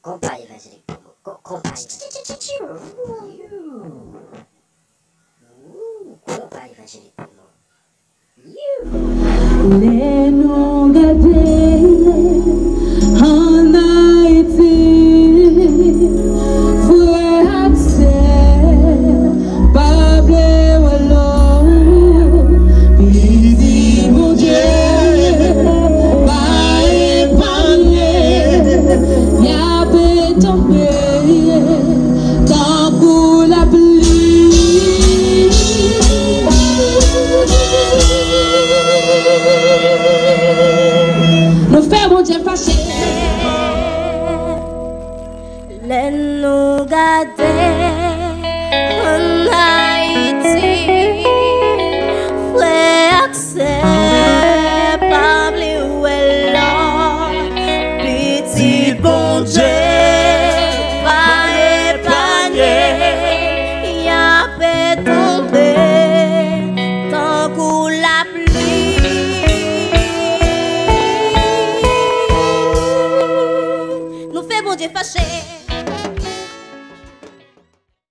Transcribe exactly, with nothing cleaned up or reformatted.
Konpa evanjelik pou mwen. Konpa evanjelik. Konpa evanjelik pou mwen. Lè nou gade ann Ayiti, frè ak sè, pa vle wè lò, pitit Bondye pa epanye, y ap tonbe tankou lapli. Nou fè Bondye fache. Lè nou gade ann Ayiti, frè ak sè, pa vle wè lò, pitit Bondye pa epanye, y ap tonbe tankou lapli. Nou fè Bondye fache.